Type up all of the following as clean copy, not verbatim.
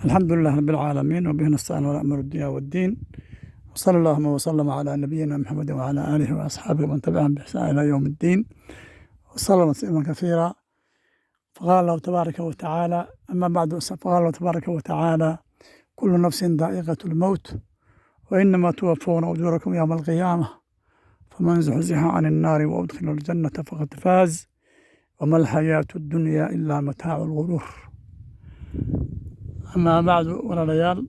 الحمد لله رب العالمين، وبه نستعين على أمر الدنيا والدين، وصلى اللهم وسلم على نبينا محمد وعلى آله وأصحابه ومن تبعهم بإحسان إلى يوم الدين وسلم تسليما كثيرا. فقال الله تبارك وتعالى: أما بعد، فقال الله تبارك وتعالى: كل نفس ذائقة الموت وإنما توفون أجوركم يوم القيامة فمن زحزح عن النار وأدخل الجنة فقد فاز وما الحياة الدنيا إلا متاع الغرور. Amaa bacdu, walaalayaal,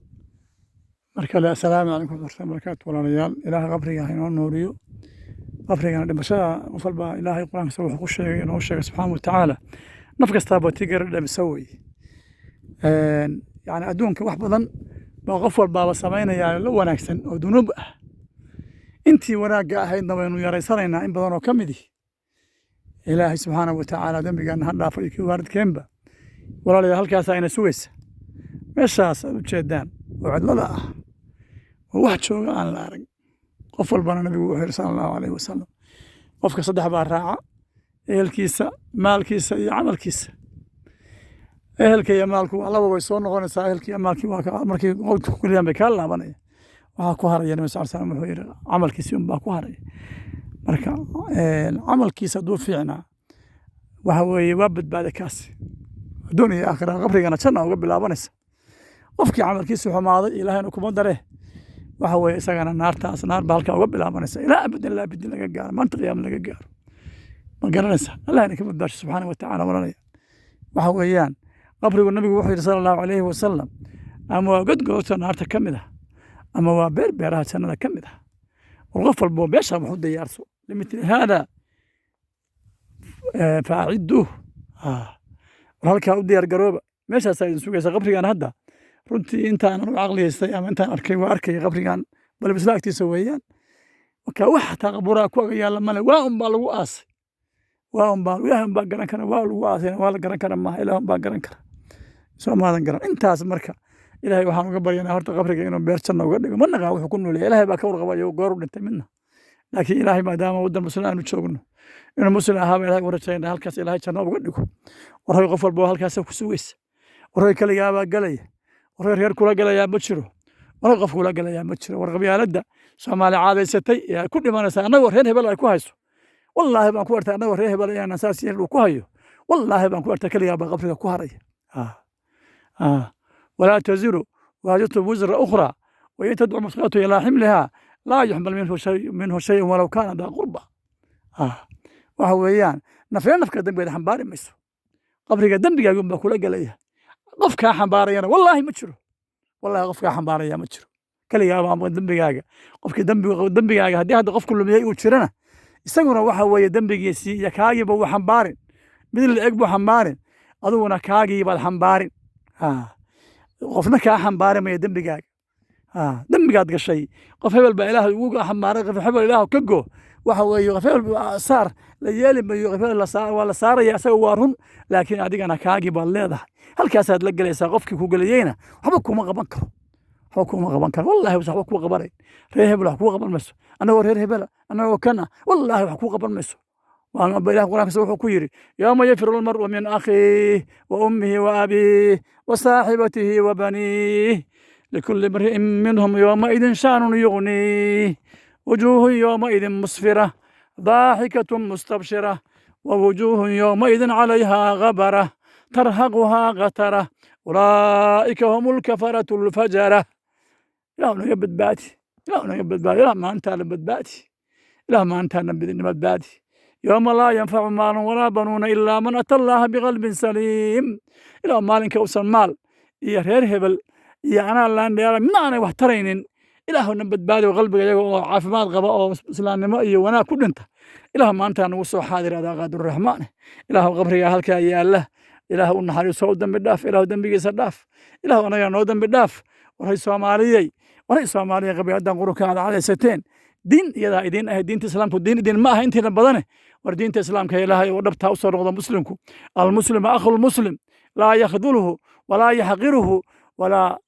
markale assalaamu calaykum waraxmatullahi wabarakaatu. Walaalayaal, Ilaahay qabriga ha inoo nuuriyo. Qabrigana dhimashada qof walba Ilaahay Qur-aankiisa wuxuu ku sheegay, inoo sheegay subxaana wa tacaala, naf kastaaba tii geeri dhadhamisa weeye. Yani adduunka wax badan baa qof walbaaba samaynayaa la wanaagsan oo dunuub ah. Intii wanaagga ahaydna waynu yaraysanaynaa in badan oo ka midi. Ilaahay subxaana wa tacaala dembigaana ha dhaafo iyo kii waalidkeenba. Walaalayaal, halkaasaa ina sugaysa, meeshaas aad ujeedaan oo cidlada ah oo wax jooga aan la arag. Qof walbana Nabigu wuxuu yidhi sala Allahu calayhi wasalam: qofka saddex baa raaca, ehelkiisa, maalkiisa iyo camalkiisa. Ehelka iyo maalku laba way soo noqonaysaa. Ehelka iyo maalkii waa markii qolka ku geliyaan bay kaa laabanaya. Waxaa ku haraya, Nabi sal slam wuxuu yidhi, camalkiisi unbaa ku haraya. Marka camalkiisa hadduu fiicnaa, waxa weeye waa badbaaday kaasi adduun iyo aakhira, qabrigana janna uga bilaabanaysa. Qofkii camalkiisu xumaaday, Ilaahayna kuma dare, waxa weeye isagana naartaas, naar baa halkaa uga bilaabanaysa ilaa abadan laa abidin laga gaaro, maanta qiyaama laga gaaro. Ma garanaysa? Allahna ka badbaasho subxaana wa tacaala. Walaalaya, waxa weeyaan qabrigu, Nabigu wuxuu yidhi sala Allahu calayhi wasalam, ama waa god godobta naarta ka mid ah ama waa beer beeraha jannada ka mid ah. War qof walbo meesha wax u diyaarso. لمثل هذا فأعدوا. War halkaa u diyaar garooba, meeshaasaa idin sugaysa qabrigan. Hadda runtii intaan anu caqliyaystay ama intaan arkay, waa arkaya qabrigan bal bisla agtiisa weeyaan. Marka wax xataa qabuuraha ku aga yaalla male, waa un baa lagu aasay, waa un baa Ilaah un baa garan kara. Waa lagu aasayna waa la garan kara maaha, Ilaah un baa garan kara. Soo maadan garan intaas? Marka Ilaahay waxaan uga baryanaa horta qabriga inuu beer janna uga dhigo. Ma naqaan wuxuu ku noolyahay, Ilaahay baa ka warqabayo goor u dhintay midna, laakiin Ilaahay maadaama waddan muslim aanu joogno, inuu muslim ahaaba Ilahay u rajaynaa, halkaas Ilaahay janno uga dhigo. Warhoy, qof walba halkaasa ku sugaysa. Warhoy, kaligaabaa galaya. Warhoy, reer kula galayaa ma jiro. Warhoy, qof kula galayaa ma jiro. War qabyaaladda Soomaali caadaysatay ee ay ku dhimanaysaa, annagoo reer hebel ay ku hayso, wallaahi baan ku artay, annagoo reer hebel ayaanan saas yeelin uu ku hayo, wallaahi baan ku artay, kaligaa baa qabriga ku haraya. ولا تزر وازرة وزر أخرى وإن تدع مثقلة إلى حملها لا يحمل منه شيء ولو كان ذا قربى. Waxa weeyaan nafya nafka dembigeeda xambaari mayso. Qabriga dembigaaga unbaa kula gelaya. Qof kaa xambaarayana wallaahi ma jiro, wallahi qof kaa xambaaraya ma jiro. Keligaaba ama dembigaaga, qofkii dembigaaga haddii hadda qofku lumiyey uu jirana, isaguna waxa weeye dembigiisii iyo kaagiiba wuu xambaarin, mid la eg buu xambaarin, adiguna kaagii baad xambaarin. Qofna kaa xambaari maya dembigaaga. Dembigaad gashay qof hebel baa Ilaah ugu xambaaray, qof hebel Ilaah ka go, waxa weeye qof hebel saar la yeeli mayo. Qof hebel waa la saaraya isaga, waa run, laakiin adigana kaagii baad leedahay, halkaasaad la gelaysaa. Qofkii ku gelayeyna waxba kuma qaban karo, waxba kuma qaban karo, wallahi waxba kuma qabanayn. Reer hebel wax kuu qaban mayso. Annagoo reer hebela, annagoo kana, wallahi wax kuu qaban mayso. Ilah Qur'aankiisa wuxuu ku yidhi: يوم يفر المرء من أخيه وأمه وأبيه وصاحبته وبنيه لكل امرئ منهم يومئذ شأن يغنيه وجوه يومئذ مسفرة ضاحكة مستبشرة ووجوه يومئذ عليها غبرة ترهقها قترة أولئك هم الكفرة الفجرة. Ilaah naga badbaadi, Ilaah naga badbaadi, Ilaah maantaana badbaadi, Ilaah maantaana badbaadi. يوم لا ينفع مال ولا بنون إلا من أتى الله بقلب سليم. Ilaah maalinka usan maal iyo reer hebel iyo anaa laandheera midna aanay wax taraynin, Ilaahuna badbaadi oo qalbiga iyaga oo caafimaad qaba oo islaamnimo iyo wanaag ku dhinta Ilaah maanta nagu soo xaadir, adaa qaadiruraxmaan. Ilaah qabriga halkaa yaalla, Ilaah u naxariiso, u dembi dhaaf, Ilaah dembigiisa dhaaf, Ilaah anaga noo dembi dhaaf. Waray Soomaaliyey, waray Soomaaliya, qabiiladan qurunka aad cadaysateen diin iyadaa idiin ahayd, diinta Islaamku diin idin ma aha intiina badane. War diinta Islaamka Ilaahay oo dhabtaa usoo noqda. Muslimku المسلم أخو المسلم لا يخذله ولا يحقره ولا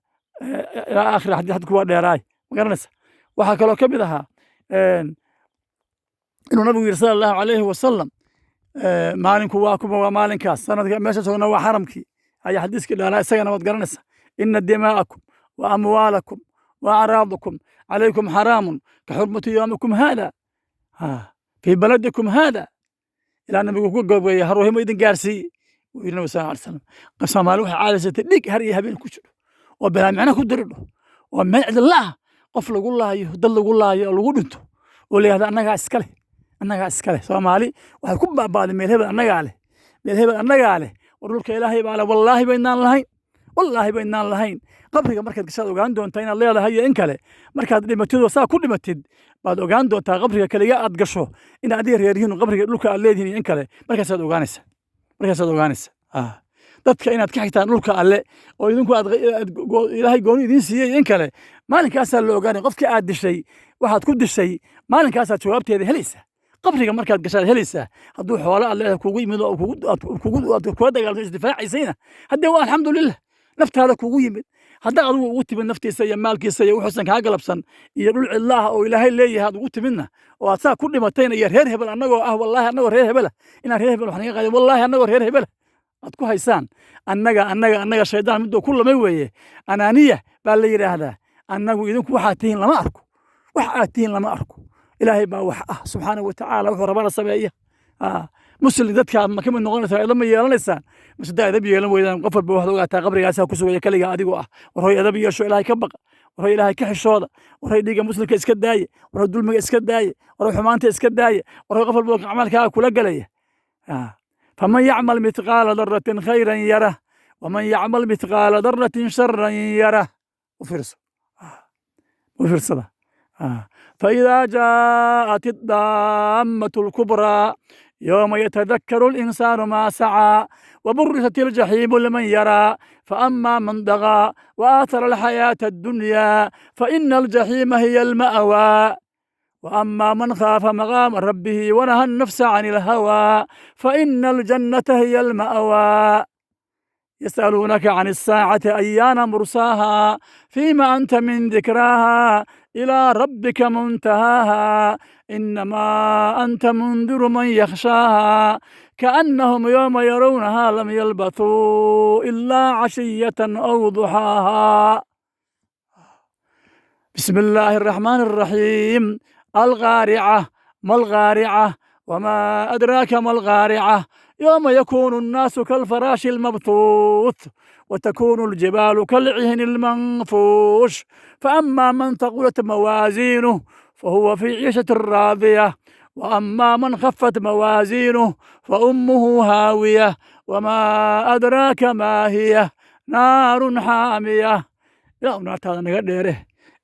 إلى آخر xadiis. Xadku waa dheeraay, ma garanaysa? Waxaa kaloo ka mid ahaa inuu Nabigu yidhi sala Allahu calayhi wasalam: maalinku waa kuma? Waa maalinkaas sanadka, meesha joogna waa xaramkii. Ayaa xadiiskii dheeraa isagana waad garanaysa. Ina dimaa'akum wa amwaalakum wa acraadakum calaykum xaraamun ka xurmati yoomikum haada fii baladikum haada. Ilaa nabigu ku gobeeyey haruuhimo idin gaarsiiye wuu yidhi nabi sal alay salam. Soomaali waxay caadaysatay dhiig har iyo habeen ku jiro oo bilaa micno ku diridho oo meel cidla ah qof lagu laayo, dad lagu laayo oo lagu dhinto oo la yihahdo annagaa iska leh, annagaa iska leh. Soomaali waxay ku baaba'day meel hebel annagaa leh, meel hebel annagaa leh. War dhulka Ilaahay baa leh. Wallaahi baynaan lahayn, wallaahi baynaan lahayn. Qabriga markaad gashaad ogaan doontaa inaad leedahay iyo in kale. Markaad dhimatid oo saa ku dhimatid baad ogaan doontaa, qabriga kaliga aad gasho, in adiga reeryihiin qabriga dhulka aad leedihiin iyo in kale. Markaasaad ogaanaysa, markaasaad ogaanaysa dadka inaad ka xigtaan dhulka Alle oo idinku aad Ilaahay gooni idiin siiyey iyo in kale. Maalinkaasaa la ogaanay qofkii aad dishay waxaad ku dishay. Maalinkaasaad jawaabteeda helaysaa. Qabriga markaad gashaad helaysaa. Hadduu xoolo aad leedahay kugu yimid oo aad kula dagaalto isdifaacaysayna, haddee waa alxamdulilah, naftaada kugu yimid. Haddaa adigu ugu timid naftiisa iyo maalkiisa iyo wuxuusan kaa galabsan iyo dhul cidlaah oo Ilaahay leeyahay aad ugu timidna oo aad saa ku dhimatayna, iyo reer hebel annagoo ah, wallaahi annagoo reer hebela inaan reer hebel wax naga qaadin, wallaahi annagoo reer hebela aad ku haysaan, annaga annaga annaga, shaydaan miduu ku lamay weeye. Anaaniya baa la yidhaahdaa. Annagu idinku waxaad tihiin lama arko, wax aad tihiin lama arko. Ilaahay baa wax ah subxaanahu watacaala, wuxuu rabana sameeya. Muslim dadkaa ma ka mid noqonaysaa? Edab ma yeelanaysaan mise daa edab yeelan weydaan? Qof walba waxaad ogaataa qabrigaasaa ku sugaya keligaa adigoo ah. War hoy, edab yeesho, Ilaahay ka baqa. War hoy, Ilaahay ka xishooda. War hoy, dhiigga muslimka iska daaye. War hoy, dulmiga iska daaye. War hoy, xumaanta iska daaye. War hoy, qof walba acmaalkaaga kula gelaya. Faman yacmal mithqaala daratin khayran yarah, waman yacmal mithqaala daratin sharan yarah. U fiirso, u fiirsada. فإذا جاءت الطامة الكبرى يوم يتذكر الإنسان ما سعى وبرزت الجحيم لمن يرى، فأما من طغى وآثر الحياة الدنيا فإن الجحيم هي المأوى، وأما من خاف مقام ربه ونهى النفس عن الهوى فإن الجنة هي المأوى. يسألونك عن الساعة أيان مرساها، فيما أنت من ذكراها، إلى ربك منتهاها، إنما أنت منذر من يخشاها، كأنهم يوم يرونها لم يلبثوا إلا عشية أو ضحاها. بسم الله الرحمن الرحيم. القارعة ما القارعة، وما أدراك ما القارعة، يوم يكون الناس كالفراش المبثوث وتكون الجبال كالعهن المنفوش، فأما من ثقلت موازينه فهو في عيشة راضية، وأما من خفت موازينه فأمه هاوية، وما أدراك ما هي، نار حامية. Ilaahu naartaada naga dheere.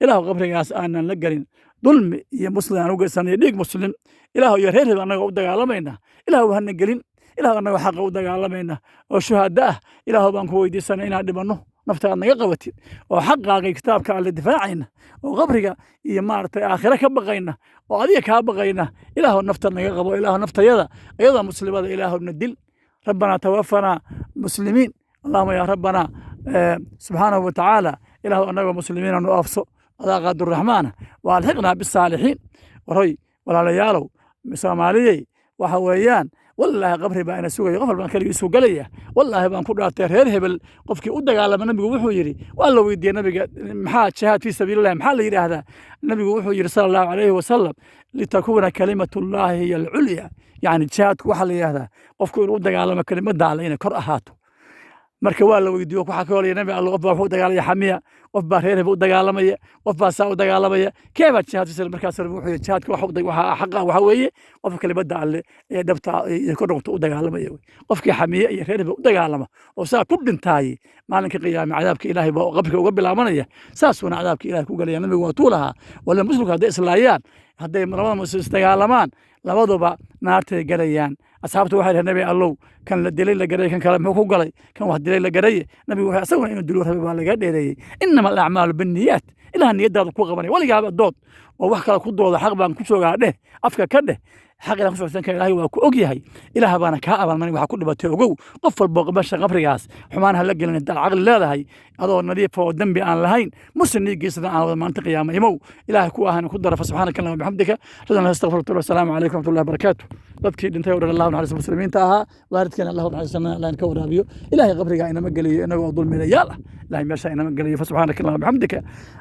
Ilaahu qabrigaas aanan la gelin dulmi iyo muslim aan u geysanay, dhiig muslim Ilaahu iyo reer hebel annaga u dagaalamayna. Ilaahu hana gelin. Ilaahu annaga xaqa u dagaalamayna oo shuhada ah, Ilaahu baan ku weydiisanay inaan dhimanno nafta aad naga qabatid oo xaqaaga kitaabka Alle difaacayna oo qabriga iyo maaragtay aakhire ka baqayna oo adiga kaa baqayna. Ilaahu nafta naga qabo. Ilaahu naftayada iyadoo muslimada Ilaahu na dil. ربنا توفنا مسلمين. اللهم يا ربنا سبحانه وتعالى، ilaahu annaga muslimiina nu oofso, adaa qaaduraxmaana, wa alxiqnaa bisaalixiin. Waroy walaalayaalow Soomaaliyey, waxa weeyaan wallaahi qabri baa ina sugaya, qof walbaan keligiisu gelaya. Wallaahi baan ku dhaartay, reer hebel qofkii u dagaalama, nabigu wuxuu yidhi, waa la weydiiyey nabiga, maxaa jihaad fii sabiilillahi maxaa la yidhaahdaa? Nabigu wuxuu yidhi sala Allahu calayhi wasalam: litakuuna kalimatullaahi hiya alculya. Yacni jihaadku waxaa la yidhahdaa qofku inuu u dagaalamo kelimadda Alle inay kor ahaato. Marka waa la weydiiyo, waxaa ka holaya, nabi Alle, qof baa wuxuu u dagaalamaya xamiya, qof baa reer hebel u dagaalamaya, qof baa saa u dagaalamaya, kee baa jihaad fi? Markaas wuxuu yidhi jihaadka waxa xaqa waxa weeye qofka kelimadda Alle ee dhabta iyo kor noqoto u dagaalamaya wey. Qofkii xamiye iyo reer hebel u dagaalama oo saa ku dhintaayey, maalinka qiyaame cadaabka Ilaahay baa qabriga uga bilaabanaya, saasuuna cadaabka Ilahay ku galaya. Nabigu waa tuu lahaa, wala muslimku hadday islaayaan, hadday labada muslim isdagaalamaan, labaduba naartay galayaan. Asxaabtu waxay dhaheen, nabi Allow, kan la dilay la garay, kan kale muxuu ku galay? Kan wax dilay la garaye. Nabigu wuxuu asaguna inuu dilo rabay baa laga dheereeyey. Innama alacmaalu binniyaat. Ilaah niyadaada ku qabanaya. Weligaaba dood oo wax kale ku dooda, xaq baan ku joogaa dheh, afka ka dheh. Xaq ilaah ku socodsan kara, Ilaahay waa ku og yahay, Ilaah baana kaa abaalmarin. Waxaa ku dhibatay ogow. Qof walbo meesha qabrigaas xumaan ha la gelin. Haddaad caqli leedahay, adoo nadiif oo dembi aan lahayn, muslim dhiiggiisana aan wada, maalinta qiyaama imow, Ilaahay ku ahan ku dara. Fa subxaanaka allahuma bixamdika, ashhadu an laa astaghfiruka wa asalaamu calaykum waraxmatullahi wabarakaatu. Dadkii dhintay oo dhan Allah naxariisto, muslimiinta ahaa, waalidkeena Allah naxariistana, Allah ka waraabiyo. Ilaahay qabriga inama geliyo inagoo dulmilayaal ah. Ilaahay meesha inama geliyo. Fa subxaanaka allahuma bixamdika,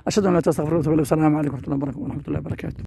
ashhadu an laa astaghfiruka wa asalaamu calaykum waraxmatullahi wabarakaatu.